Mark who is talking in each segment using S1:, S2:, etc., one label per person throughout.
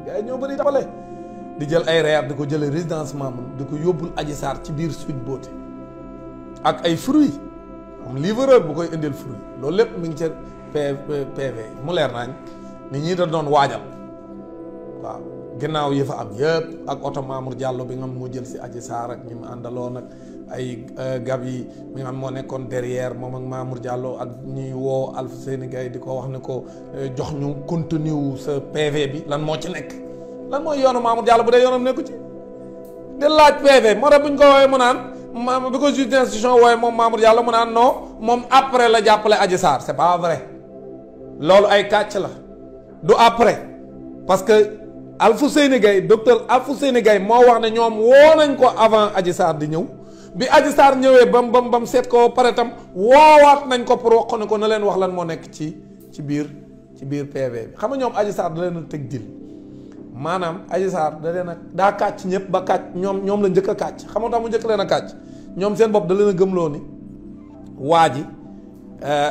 S1: gars yi ñoo bëri tapale di jël ay reer di ko jëlee résidence Mamoun di ko yóbbul Adji Sarr ci biir Sweet Beauté ak ay fruits am livreur bu koy indil fruits loolu lépp mi ngi ca PV mu leer nañ ni ñii da doon waajal waaw ginnaaw yi fa am yëpp ak oto Mamour Diallo bi nga xam moo jël si Adji Sarr ak ñi mu àndaloon ak ay gab yi mi nga xam moo nekkoon derrière moom ak Mamour Diallo ak ñuy woo Alfousseyni Gaye di ko wax ne ko jox ñu contenu wu sa PV bi lan moo ci nekk lan mooy yoonu Mamour Diallo bu dee yoonam nekku ci di laaj PV moo tax bu ñu ko woowee mu naan bi ko juge d'instruction wooye moom Mamour Diallo mu naan non moom après la jàppale Adji Sarr c'est pas vrai loolu ay kàcc la du après parce que Alfousseyni Gaye docteur Alfousseyni Gaye moo wax ne ñoom woo nañ ko avant Adji Sarr di ñëw bi Adji Sarr ñëwee bam seet ko pare tam woowaat nañ ko pour wax ne ko na leen wax lan moo nekk ci biir PV bi xam nga ñoom Adji Sarr da leen a teg dil maanaam Adji Sarr da leen a daa kàcc ñëpp ba kàcc ñoom la njëkk a kàcc xam nga tax mu njëkk leen a kàcc ñoom seen bopp da leen a gëmloo ni waa ji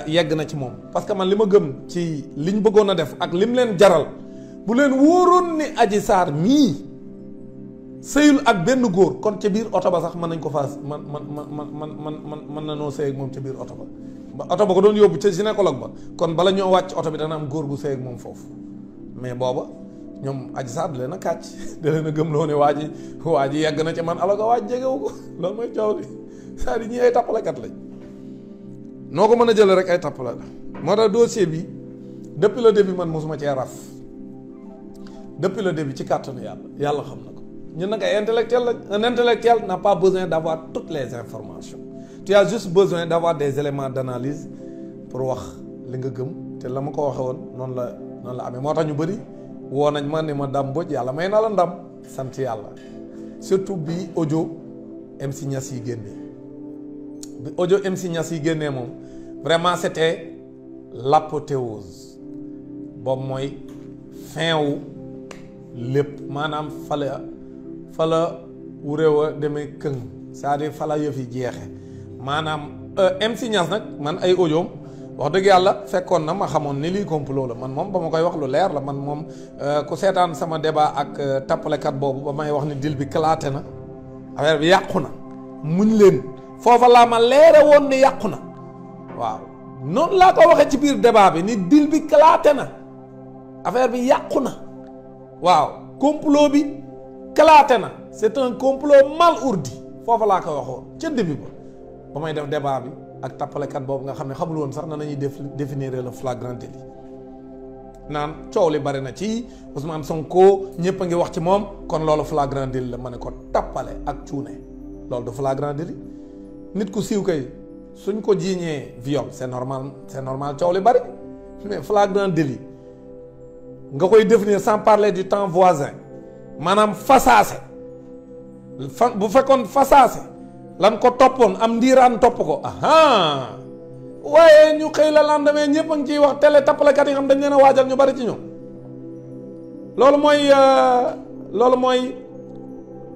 S1: yegg na ci moom parce que man li ma gëm ci liñ bëggoon a def ak lim leen jaral bu leen wóoroon ni Adji Sarr mii sëyul ak benn góor kon ca biir oto ba sax mën nañ ko faas man na noo sëy ak moom ca biir oto ba oto ba ko doon yóbbu ca gynécologue ba kon bala ñoo wàcc oto bi dana am góor gu sëy ak moom foofu mais booba ñoom Adji Sarr da leen a kàcc da leen a gëm loo ne waa ji yegg na ca man alors que waa ji jegewu ko loolu mooy coow li c'est-à-dire ñi ay tappalekat lañ noo ko mën a jëlee rek ay tappale la moo tax dossier bi depuis le début man mosuma cee raf depuis le début ci kàttanu yàlla xam na ko ñun nag ay intellectuel la un intellectuel n'a pas besoin d'avoir toutes les informations tu as juste besoin d'avoir des éléments d'analyse pour wax li nga gëm te la ma ko waxee woon noonu la amee moo tax ñu bëri woo nañ ma ne ma Dame Mbodj yàlla may na la ndam sant yàlla surtout bi audio MC Niass yi génnee bi audio MC Niass yi génnee moom vraiment c'était l'apothéose boobu mooy fin wu lépp maanaam fala wuréew a demee këng c'est-à-dire fala yëf yi jeexe maanaam MC Niass nag man ay audioom wax dëgg yàlla fekkoon na ma xamoon ni lii complot la man moom ba ma koy wax lu leer la man moom ku seetaan sama débat ak tappalekat boobu ba may wax ni dil bi kalaate na affaire bi yàqu na muñ leen foofa laa ma leere woon ni yàqu na waaw noonu laa ko waxee ci biir débat bi ni dil bi kalaate na affaire bi yàqu na waaw complot bi kalaate na c'est un complot mal ourdi foofa laa ko waxoon ca début ba may def débat bi ak tappalekat boobu nga xam ne xamul woon sax na nañuy définir le flagrant délit naan coow li bari na ci Ousmane Sonko ñëpp a ngi wax ci moom kon loolu flagrant délit la ma ne ko tappale ak cuune loolu du flagrant délit nit ku siiw kay suñ ko jiiñee viol c'est normal coow li bari mais flagrant délit nga koy définir sans parler du temps voisin maanaam fasaase bu fekkoon fasaase lan ko toppoon am ndiiraan topp ko aha waaye ñu xëy la lendemain ñëpp a ngi ciy wax télé tappalekat yi xam dañ leen a waajal ñu bari ci ñoom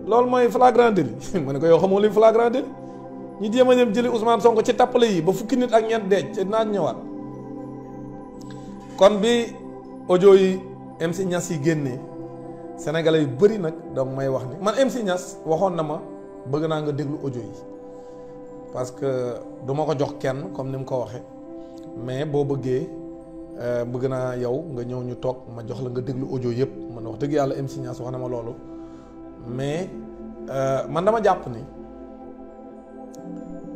S1: loolu mooy flagrant délit ma ne ko yow xamoo li flagrant délit ñu jéem a ñëm jëli Ousmane Sonko ci tappale yi ba fukki nit ak ñeent deej te naa ñëwaat kon bi audio yi MC Niass yi génnee sénégalais yu bëri nag donc may wax ni man MC Niass waxoon na ma bëgg naa nga déglu audio yi parce que du ma ko jox kenn comme ni mu ko waxee mais boo bëggee bëgg naa yow nga ñëw ñu toog ma jox la nga déglu audio yëpp man wax dëgg yàlla MC Niass wax na ma loolu mais man dama jàpp ni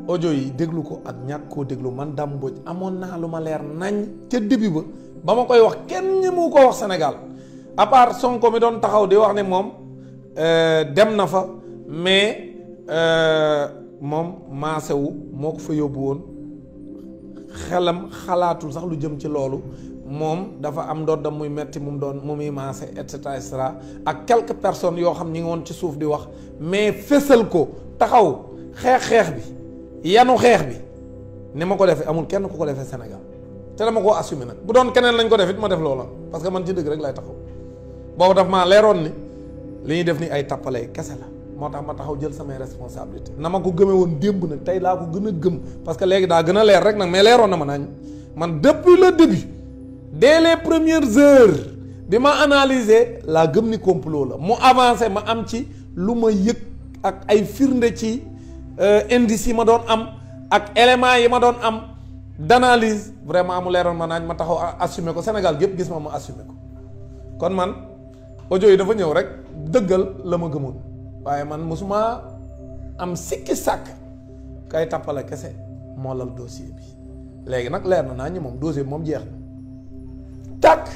S1: audio yi déglu ko ak ñàkk koo déglu man Dame Mbodj amoon naa lu ma leer nañ ca début ba ma koy wax kenn ñi mu ko wax Sénégal à part Sonko mi doon taxaw di wax ne moom dem na fa mais moom maasewu moo ko fa yóbbu woon xelam xalaatul sax lu jëm ci loolu moom dafa am ndoddam muy metti mu muy maase et cetera ak quelques personnes yoo xam ñi ngi woon ci suuf di wax mais fésal ko taxaw xeex bi yanu xeex bi ni ma ko defee amul kenn ku ko defee Sénégal te dama koo assumer nag bu doon keneen lañ ko def it ma def loola parce que man ci dëgg rek lay taxaw boobu daf maa leeroon ni li ñuy def ni ay tappale kese la moo tax ma taxaw jël samay responsabilité na ma ko gëmee woon démb nag tey laa ko gën a gëm parce que léegi daa gën a leer rek nag mais leeroon na ma nañ man depuis le début dès les premières heures bi ma analyser laa gëm ni complot la mu avancé ma am ci lu ma yëg ak ay firnde ci indices yi ma doon am ak éléments yi ma doon am d'analyse vraiment mu leeroon ma naañ ma taxaw assumer ko Sénégal gépp gis ma assumer ko kon man audio yi dafa ñëw rek dëggal la ma gëmoon waaye man mosuma am sikki sàkk kay tappale kese moo lal dossier bi léegi nag leer na naa ñi moom dossier bi moom jeex na tàkk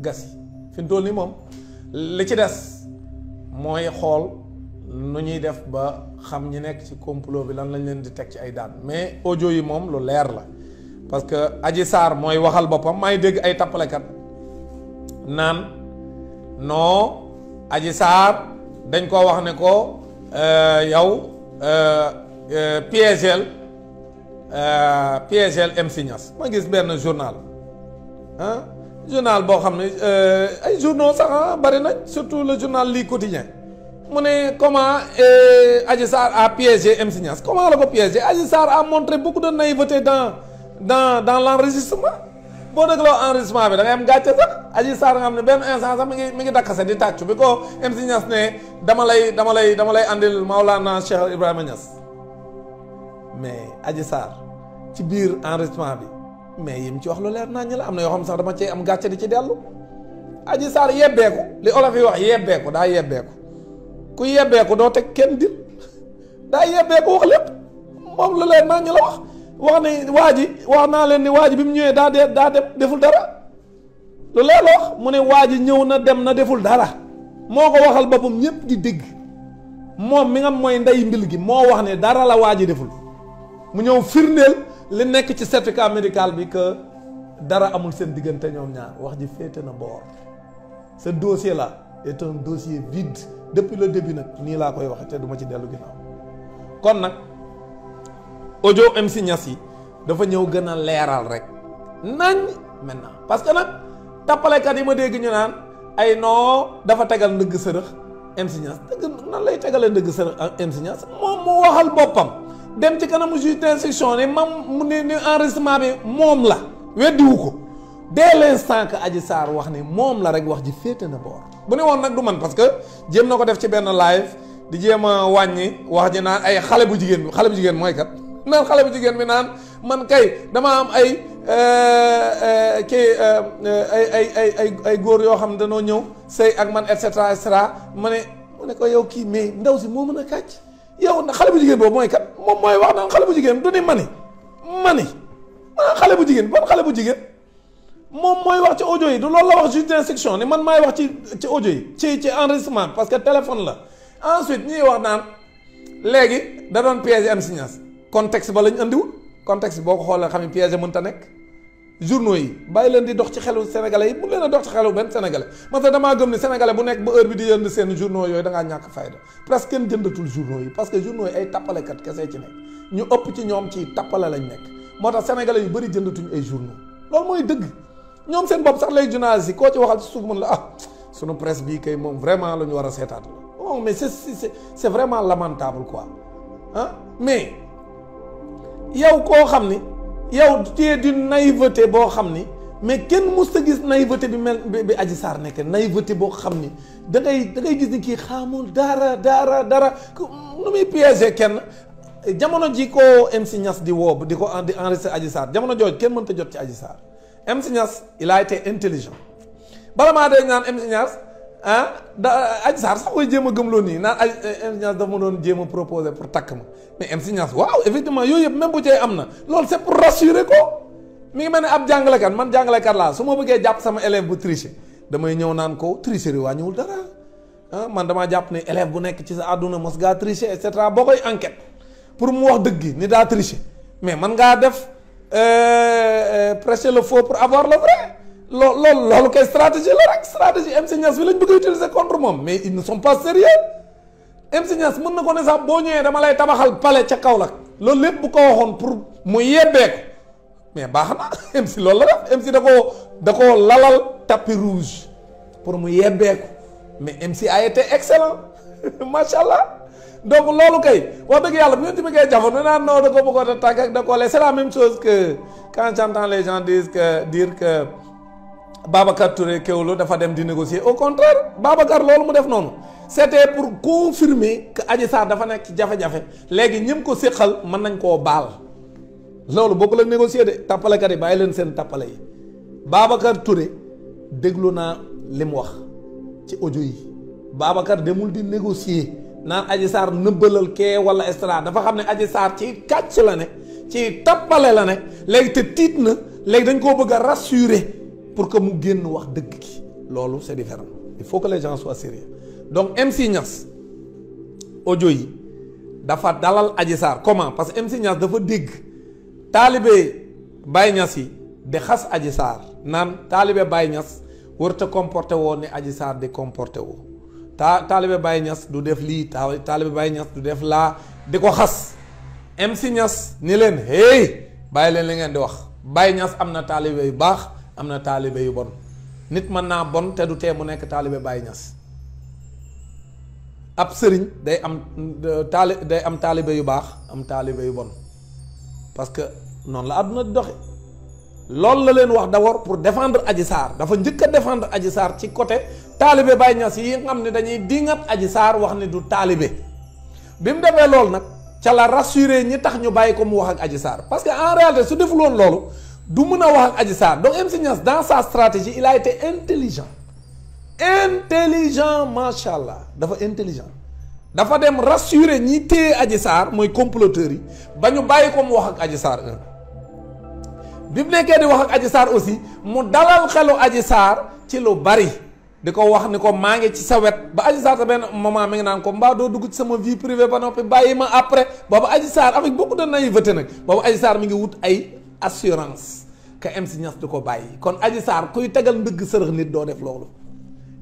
S1: gas yi fi mu toll nii moom li ci des mooy xool nu ñuy def ba xam ñi nekk ci complot bi lan lañ leen di teg ci ay daan mais audio yi moom lu leer la parce que Adji Sarr mooy waxal boppam maa ngi dégg ay tappalekat naan non Adji Sarr dañ koo wax ne ko yow piégel MC Niass ma gis benn journal journal boo xam ne ay journaux sax bari nañ surtout le journal lii quotidien mu ne comment Adji Sarr a piégé MC Niass comment la ko piégé Adji Sarr a montré beaucoup de naïveté dans l'enregistrement boo dégloo enregistrement bi da ngay am gàcce sax Adji Sarr nga xam ne benn instant sax mi ngi dakkase di tàccu bi ko MC Niass ne dama lay andil Maulana Cheikh Ibrahima Niass mais Adji Sarr ci biir enregistrement bi mais yim ci wax lu leer naa ñu la am na yoo xam sax dama cee am gàcce di ci dellu Adji Sarr yebbeeku li olof yi wax yebbeeku daa yebbeeku ku yebbeeku doo teg kenn dil daa yebbeeku wax lépp moom lu leer naa ñu la wax ne waa ji wax naa leen ni waa ji bi mu ñëwee daa dem deful dara lu leer la wax mu ne waa ji ñëw na dem na deful dara moo ko waxal boppam ñëpp di dégg moom mi nga mooy ndey mbil gi moo wax ne dara la waa ji deful mu ñëw firndeel li nekk ci certificat médical bi que dara amul seen diggante ñoom ñaar wax ji féete na boor ce dossier là est un dossier vide depuis le début nag nii laa koy waxe te duma ci dellu ginnaaw kon nag audio MC Niass yi dafa ñëw gën a leeral rek nañ maintenant parce que nag tappalekat yi ma dégg ñu naan ay non dafa tegal ndëgg sërëx MC Niass dëgg nan lay tegalee ndëgg sërëx MC Niass moom mu waxal boppam dem ci kanamu juge d'instruction ne mu ne enregistrement bi moom la weddiwu ko dès l'instant que Adji Sarr wax ne moom la rek wax ji féete na boor bu ne woon nag du man parce que jéem na ko def ci benn live di jéem a wàññi wax ji naan ay xale bu jigéen mooy kat naan xale bu jigéen bi naan man kay dama am ay ay góor yoo xam ne dañoo ñëw sëy ak man et cetera ma ne ko yow kii mais ndaw si moo mën a kàcc yow na xale bu jigéen boobu mooy kat moom mooy wax naan xale bu jigéen du ni mani xale bu jigéen ban xale bu jigéen moom mooy wax ci audio yi du loolu la wax juge d'instruction ni man maay wax ci audio yi ci enregistrement parce que téléphone la ensuite ñuy wax naan léegi da doon piéger MC Niass contexte ba lañ andiwul contexte boo ko xoolee xam ne piège mënta nekk journaux yi bàyyi leen di dox ci xelu sénégalais yi bu leen a dox ci xelu benn sénégalais parce que damaa gëm ni sénégalais bu nekk ba heure bi di jënd seen journaux yooyu da ngaa ñàkk fayda presque kenn jëndatul journaux yi parce que journaux yi ay tappalekat kese ci nekk ñu ëpp ci ñoom ci tappale lañ nekk moo tax sénégalais yu bëri jëndatuñ ay journaux loolu mooy dëgg ñoom seen bopp sax léegi journalistes yi koo ci waxal ci suuf mën la sunu presse bii kay moom vraiment la ñu war a seetaat la oh mais c'est vraiment lamentable quoi mais yow koo xam ni yow tu es d'une naïveté boo xam ni mais kenn mës ta gis naïveté bi mel bi Adji Sarr nekk naïveté boo xam ni da ngay gis ni kii xamul dara nu muy piéger kenn jamono ji ko MC Niass di woo di ko di enregistrer Adji Sarr jamono jooju kenn mënta jot ci Adji Sarr MC Niass il a été intelligent bala maa dee naan MC Niass Adji Sarr sax koy jéem a gëmloo nii naan MC Niass dafa ma doon jéem a proposer pour takk ma mais MC Niass waaw effectivement yooyu yëpp même bu cee am na loolu c'est pour rassurer ko mi ngi mel ne ab jàngalekat man jàngalekat laa su ma bëggee jàpp sama élève bu tricher damay ñëw naan ko tricherie wàññiwul dara man damaa jàpp ne élève bu nekk ci sa àdduna mos ngaa tricher et cetera boo koy enquête pour mu wax dëgg ni daa tricher mais man ngaa def prêcher le faux pour avoir le vrai loolu kay stratégie la rek stratégie MC Niass bi lañ bëgg a utiliser contre moom mais ils ne sont pas sérieux MC Niass mën na ko ne sax boo ñëwee dama lay tabaxal palais ca Kaolack loolu lépp bu ko waxoon pour mu yebbeeku mais baax na MC loolu la def MC da koo lalal tapis rouge pour mu yebbeeku mais MC a été excellent macha allah donc loolu kay wax dëgg yàlla bu ngeen ci bëggee jafe ne naan non da ko bëggoon a tàgg ak da koo lay c'est la même chose que quand j'entends les gens dire que Babacar Touré Kewoulo dafa dem di négocier. Au contraire Babacar loolu mu def noonu c'était pour confirmer que Adji Sarr dafa nekk ci jafe-jafe léegi ñim ko séqal mën nañ koo baal loolu bokkul ak négocier de tappalekat yi bàyyi leen seen tappale yi. Babacar Touré déglu naa li mu wax ci audio yi Babacar demul di négocier naan Adji Sarr nëbbalal kee wala extra dafa xam ne Adji Sarr ci kàcc la ne ci tappale la ne léegi te tiit na léegi dañ koo bëgg a rassurer pour que mu génn wax dëgg ki loolu c'est différent il faut que les gens soient sérieux donc MC Niass audio yi dafa dalal Adji Sarr comment parce que MC Niass dafa dégg taalibe Baye Niass yi di xas Adji Sarr naan taalibe Baye Niass warut a comporté woo ni Adji Sarr di comporté woo taalibe Baye Niass du def lii taalibe Baye Niass du def laa di ko xas MC Niass ni leen hey bàyyi leen li ngeen di wax Baye Niass am na taalibe yu baax am na taalibe yu bon nit mën naa bon te du tee mu nekk taalibe Baye Niass ab sëriñ day am taalibe yu baax am taalibe yu bon parce que noonu la àdduna di doxe loolu la leen wax d'abord pour défendre Adji Sarr dafa njëkk a défendre Adji Sarr ci côté taalibe Baye Niass yi nga xam ne dañuy dingat Adji Sarr wax ni du taalibe bi mu defee loolu nag ca la rassurer ñi tax ñu bàyyi ko mu wax ak Adji Sarr parce que en réalité su deful woon loolu du mën a wax ak Adji Sarr donc MC Niass dans sa stratégie il a été intelligent macha allah dafa intelligent dafa dem rassurer ñi téye Adji Sarr mooy comploteurs yi ba ñu bàyyi ko mu wax ak Adji Sarr bi mu nekkee di wax ak Adji Sarr aussi mu dalal xelu Adji Sarr ci lu bari di ko wax ni ko maa ngi ci sa wet ba Adji Sarr sa benn moment mi ngi naan ko mbaa doo dugg ci sama vie privée ba noppi bàyyi ma après boobu Adji Sarr avec beaucoup de naïveté nag boobu Adji Sarr mi ngi wut ay assurance que MC Niass du ko bàyyi kon Adji Sarr kuy tegal ndëgg sërëx nit doo def loolu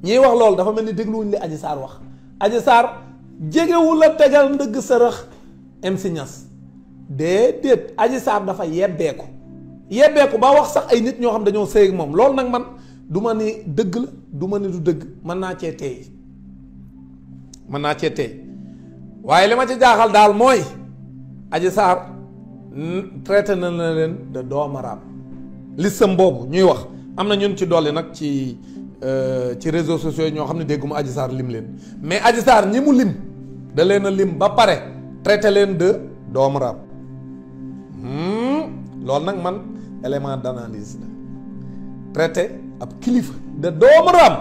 S1: ñiy wax loolu dafa mel ni dégluwuñ li Adji Sarr wax Adji Sarr jegewul a tegal ndëgg sërëx MC Niass déedéet Adji Sarr dafa yebbeeku ba wax sax ay nit ñoo xam dañoo sëy ak moom loolu nag man du ma ni dëgg la du ma ni du dëgg mën naa cee teey waaye li ma ci jaaxal daal mooy Adji Sarr traité na leen de doomaraam listam boobu ñuy wax am na ñun ci dolli nag ci réseaux sociaux yi ñoo xam ne dégguma Adji Sarr lim leen mais Adji Sarr ñi mu lim da leen a lim ba pare traité leen de doomaraam loolu nag man élément d'analyse la traité ab kilifa de doomaraam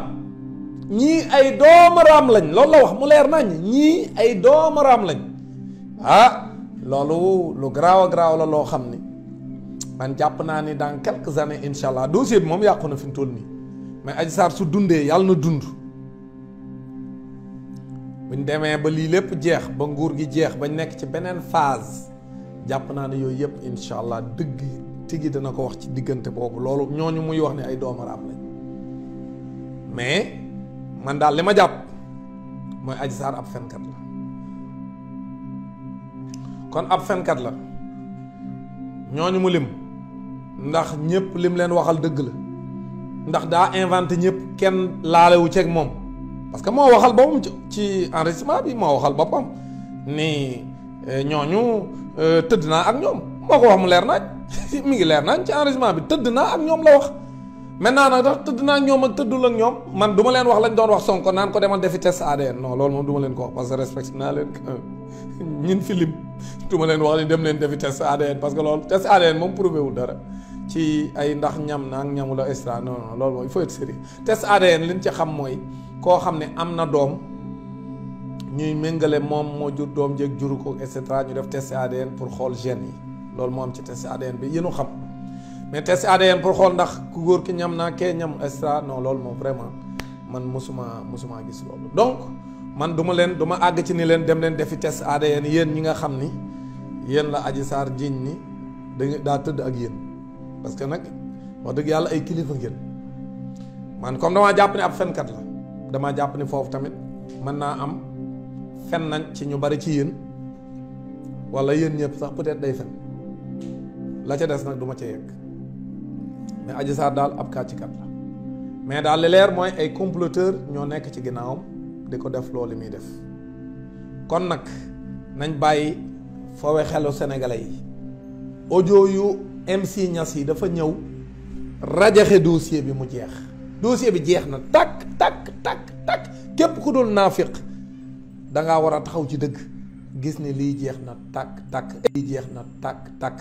S1: ñii ay doomaraam lañ loolu la wax mu leer nañ ñii ay doomaraam lañ loolu lu garaaw a garaaw la loo xam ni man jàpp naa ni dans quelques années incha allah dossier bi moom yàqu na fi mu toll nii mais Adji Sarr su dundee yàlla na dund buñ demee ba lii lépp jeex ba nguur gi jeex bañ nekk ci beneen phase jàpp naa ne yooyu yëpp incha allah dëgg tigi dana ko wax ci diggante boobu loolu ñooñu muy wax ne ay doomaraam lañ mais man daal li ma jàpp mooy Adji Sarr ab fenkat la kon ab fenkat la ñooñu mu lim ndax ñëpp lim leen waxal dëgg la ndax daa inventé ñëpp kenn laalewu ceeg moom parce que moo waxal boppam ci enregistrement bi moo waxal boppam ni ñooñu tëdd naa ak ñoom moo ko wax mu leer nañ mi ngi leer nañ ci enregistrement bi tëdd naa ak ñoom la wax maintenant nag tax tëdd naa ak ñoom ak tëddul ak ñoom man du ma leen wax lañ doon wax Sonko naan ko demal defi test ADN non loolu moom du ma leen ko wax parce que respecté naa leen ñin fi lim du ma leen wax ni dem leen defi test ADN parce que loolu test ADN moom prouvé wul dara ci ay ndax ñam na ak ñamu la extra non loolu moom il faut être sérieux test ADN liñ ci xam mooy koo xam ne am na doom ñuy méngale moom moo jur doom jéeg juru ko et cetera ñu def test ADN pour xool gènes yi loolu moo am ci test ADN bi yéenu xam mais test ADN pour xool ndax ku góor ki ñam naa kee ñam extra non loolu moom vraiment man musuma gis loolu donc man du ma àgg ci ni leen dem leen defi test ADN yéen ñi nga xam ni yéen la Adji Sarr jiiñ ni daa tëdd ak yéen parce que nag wax dëgg yàlla ay kilifa ngeen man comme damaa jàpp ne ab fenkat la damaa jàpp ni foofu tamit mën naa am fen nañ ci ñu bari ci yéen wala yéen ñëpp sax peut-être day fen la ca des nag du ma ca yegg mais Adji Sarr daal ab kàccikat la mais daal li leer mooy ay comploteur ñoo nekk ci ginnaawam di ko def loolu muy def kon nag nañ bàyyi foowe xelu sénégalais yi audio yu MC Niass yi dafa ñëw rajaxe dossier bi mu jeex dossier bi jeex na takk takk takk takk képp ku doon naafiq da ngaa war a taxaw ci dëgg gis ne lii jeex na takk takk lii jeex na takk takk